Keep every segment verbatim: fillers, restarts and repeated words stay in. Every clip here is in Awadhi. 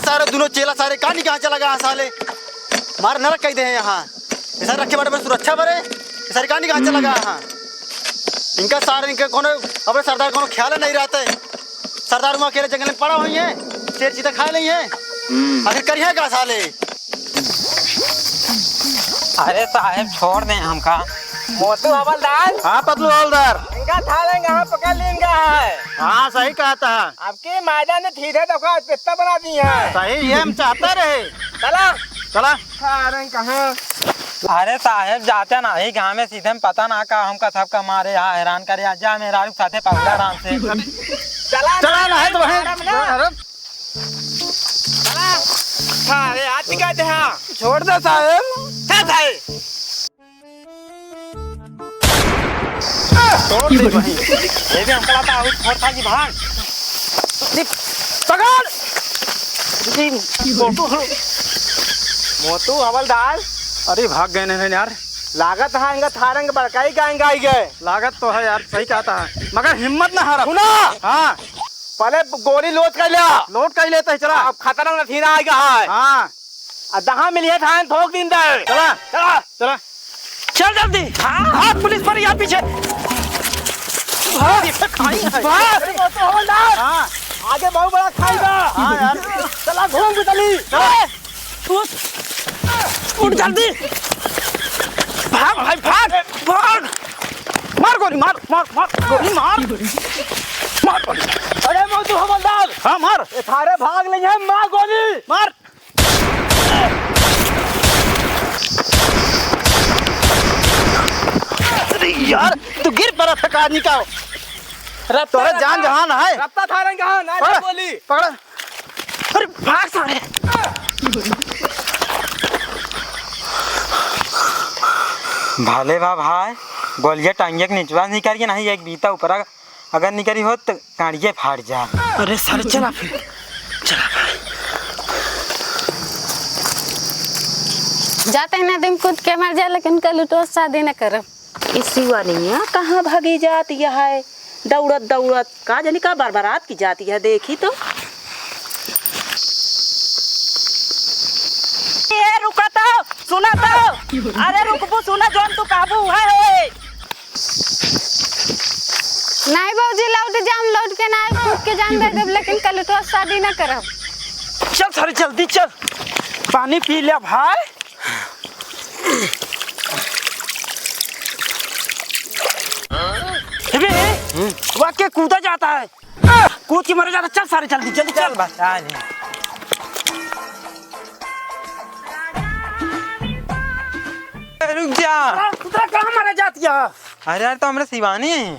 सारे दुनो चेला सारे कानी कहाँ चला गया साले? मार नरक कई दे हैं यहाँ। ये सारे रखे बाटे बस सुरक्षा बरे। ये सारे कानी कहाँ चला गया यहाँ? इनका सारे इनके कोनो अपने सरदार कोनो ख्याल नहीं रहते। सरदार वहाँ अकेले जंगल में पड़ा हुई है, शेर चीता खा ली है। आखिर करिए का साले? अरे साहेब, छोड़ दें हमका। मोटू हवलदार। हाँ, पतलू हवलदार। इनका था लेंगे, हाँ, पकड़ लेंगे है। हाँ, सही कहता है। आपके मैदान में ठीक है, देखो, आज पित्ता बना दी है। सही, ये हम चाहते रहे। चला। चला। अरे, कहाँ? अरे साहेब, जाते ना ही गाँव में सीधे में पता ना का हमका सबका मारे, यहाँ हैरान करे, जा मेहरारू के साथे पकड़ा आराम से। चला चला ना, है तो वहीं। मारब ना। अरे। चला। अरे, आज का दे, हाँ। छोड़ दे साहेब। चल भाई। तोड़ दे वहीं। ये भी हमका लगा था, और था कि भाग। पकड़। मोटू, मोटू हवलदार। अरे भाग गए नहीं यार। लागत है इनका थारंग बड़काई गाएंगे आई गए। लागत तो है यार, सही कहता है, मगर हिम्मत ना हारा। सुना। हाँ। पहले गोली लोड कर लिया। लोड कर लेते हैं, चला। अब खतरा नथीना आएगा है। हाँ। आ दहा मिलिए थान ठोक दिन दे। चला। चला। चला। चल जल्दी। हाँ। भाग पुलिस पर यहाँ पीछे। भाग, ये पे खाई है। भाग। अरे वो तो हवलदार। हाँ। आगे बहुत बड़ा खाई बा। हाँ यार। चला घूम के चली। चला। उठ, उठ जल्दी। भाग भाई, भाग, भाग। मार गोली, मार, मार, मार, गोली मार। मार गोली। अरे मोटू हवलदार। हाँ, मार। ये थारे भाग ले हैं, मार गोली। मार। अरे यार, तू गिर पड़ा था का आदमी का। रफ्ता, तोरे जान रफ्ता। जहान है। रफ्ता थारन कहाँ? ना पकड़, गोली। पकड़। अरे भाग सारे। भले बा भाई, गोलिया टांगिया के निचवा निकाल के नहीं, एक बीता ऊपरा अगर निकरी होत त कांड़िए फाड़ जा। अरे सर, चला फिर, चला। जाते हैं नदी में कूद के मर जा, लेकिन कल उठो शादी न करब। ई सिवानिया कहाँ भागी जात यह है, दौड़त दौड़त, का जानी का बरबरात की जात यह, देखी तो। ए, रुका तो, सुना तो। अरे रुकबू, सुना, जौन तू कहबू, है। नहीं भौजी, लौट जाम, लौट के ना आए, कूद के जान दे देब, लेकिन कल तो शादी ना करब। चल सारे, जल्दी चल, पानी पी ले भाई। अबे, वाह, के कूदा जाता है, कूद के मरे जाता। चल सारे, जल्दी, जल्दी चल। चल बस, आ जा। रुक जा। आ, तू तो कहाँ मरा जात या? अरे यार, तो हमरा शिवानी है।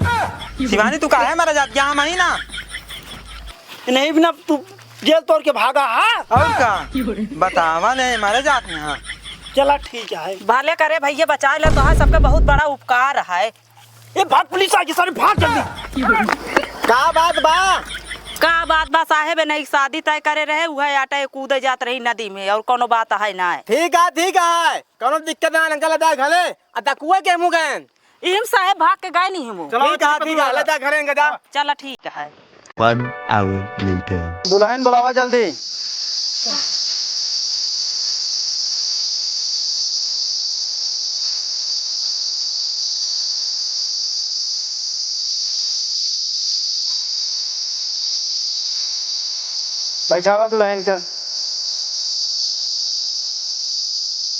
शिवानी, तू काहे मरा जात या? हम आई ना। नहीं, बिना तू जेल तोड़ के भागा, हाँ? और का? बतावा नहीं, मरा जात यहाँ। चला, ठीक है। भले करे भैया, बचाए ले, तोहार सबके बहुत बड़ा उपकार है। ए, भाग, पुलिस आ गई, सारे भाग जल्दी। का बात बा? का बात बा साहेब, नहीं शादी तय करे रहे, उहे आटे कूदे जात रही नदी में, और कोनो बात है ना। ठीक है, ठीक है, कोनो दिक्कत ना, अंकल, अदा घले, अदा कुआ के मुँह गए। इम साहेब भाग के गए नहीं हम। चलो, ठीक है, ठीक है, ले जा घरे, अंकल, जा। चला, ठीक है। One hour later. दुल्हन बुलावा जल्दी। बैठावा दुल्हन का।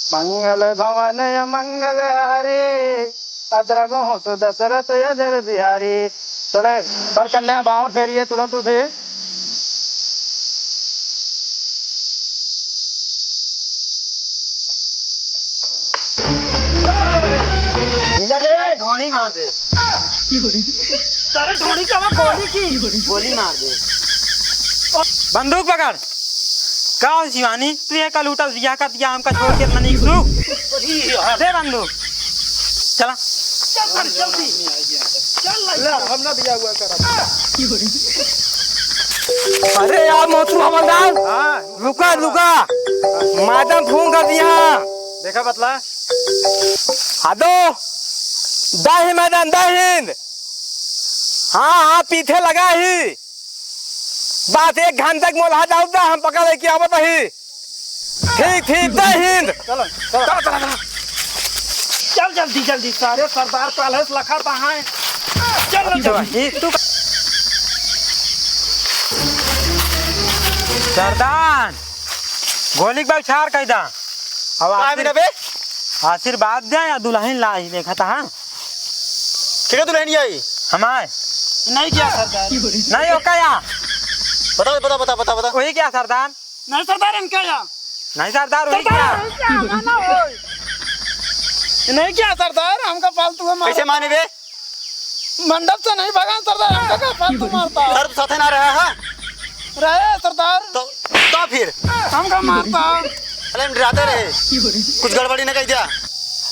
मंगल भवन मंगल हारी। अदर मोहत दशरथ अजर बिहारी। चले, पर कन्या बाहों फेरिए तुरंत उठे। ढोनी मार दे। सारे ढोनी का गोली की। गोली मार दे। बंदूक पकड़। का हो शिवानी, तू ये कल उठल बियाह कर दिया, हमका छोड़ के मनी तू? दे बंदूक। चला। चल, चल, जल्दी। चल, ले, हम ना बियाह हुआ कर। अरे यार, मोटू हवलदार। हाँ। रुका, रुका। मैडम फोन कर दिया। देखा बतला। हादो। जय हिंद मैडम, जय हिंद। हाँ, हाँ, पीछे लगा ही। बस एक घंटा के मोलहा जाऊ दा, हम पका लेके आवत ही। ठीक, ठीक, जय हिंद। चलो, चलो। चलो, चलो, चलो। चल जल्दी, जल्दी, सारे सरदार काल्हे से लखा तहाँ हैं। चल, चल, चल। ई तू सरदार, गोली के बौछार कइ दा। अब का आशीर्-, बिना बे? आशीर्वाद दे या दुलहिन लाई देखा तहाँ। केका दुलहिन आई? हमार। नहीं क्या सरदार? नहीं, ओका या। बता, बता, बता, बता, बता। वही क्या सरदार? नहीं सरदार, इनका या। नहीं सरदार, वही सरदार, क्या? इनका या, ना होय। नहीं क्या सरदार, हमका फालतू है, मार। कैसे माने बे? मंडप से नहीं भगा सरदार, हमका का फालतू मारता? सर तो साथे ना रहा है। रहे सरदार। तो, तो फिर? हमका मारता। अरे हम डराते रहे, कुछ गड़बड़ी न कहि दिया,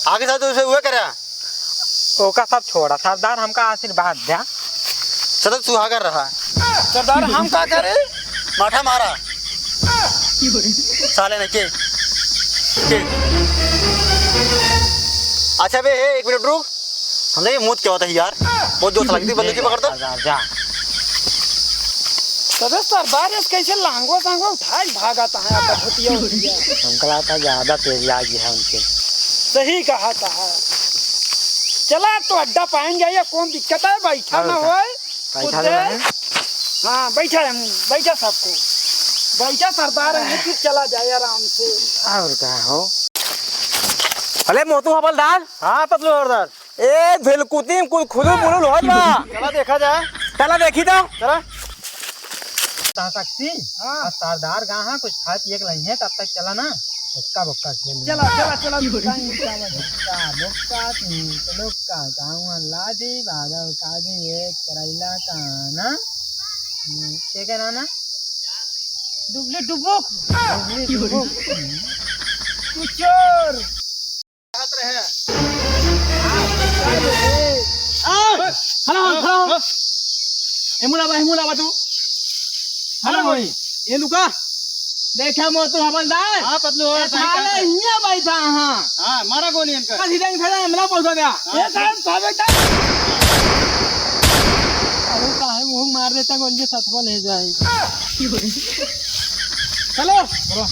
आगे साथ उसे हुए करा। ओका सब छोड़ा, सरदार हमका आशीर्वाद द्या। सतत सुहागर रहा। सरदार हम का करे? माठा मारा। साले ने के, के। अच्छा बे, हे, एक मिनट रुक। हमने ये मौत क्या होता है यार? बहुत जोर से लगती, बंदूक ही पकड़ दो। जा, जा। तबे सरदार इस कैसे लांगो सांगो उठाए भागा ता है आपका धोतिया उठिया। हमका लगता ज्यादा तेज लागी है उनके। सही कहा ता है। चला तो अड्डा पाएंगे, ये कौन दिक्कत है, बैठा और ना का? होए। बैठा खुद ले। हाँ, बैठा है, बैठा सबको। बैठा सरदार है, फिर चला जाए आराम से। और का हो? अरे मोतू हवलदार। हाँ पतलू हवलदार। ए धिलकुती में कुछ खुलू मुलू होत बा। चला देखा जाए। चला देखी तो। चला। ताकती। हाँ। अब सरदार गा हाँ कुछ खाए पिए के लइहे, तब तक चला ना। हुक्का बुक्का खेल। चला, चला, चला, दुकान में चला। हुक्का बुक्का, तीन सौ लुक्का, गाँव लादी, बादल कादी, एक करैला का ना। हम्म, के के ना ना? डुबले डुबुक। डुबले डुबुक। तू चोर। आ, खड़ा हो, खड़ा हो। ए मुला बा, ए मुला बा तू। खड़ा हो। ए लुका। देखा मोतू हवलदार। हाँ, पतलू हो, ए सही कहा साले, था। हियाँ बैठा, हाँ। हाँ, मारा गोली इनका। कल हिरन फेरा, हमरा पहुँचा गया। हाँ। ए साहब, साहब, बेटा। अरे, काहे मुँह मार देता, गोली के साथ ले जाए। चलो। चलो।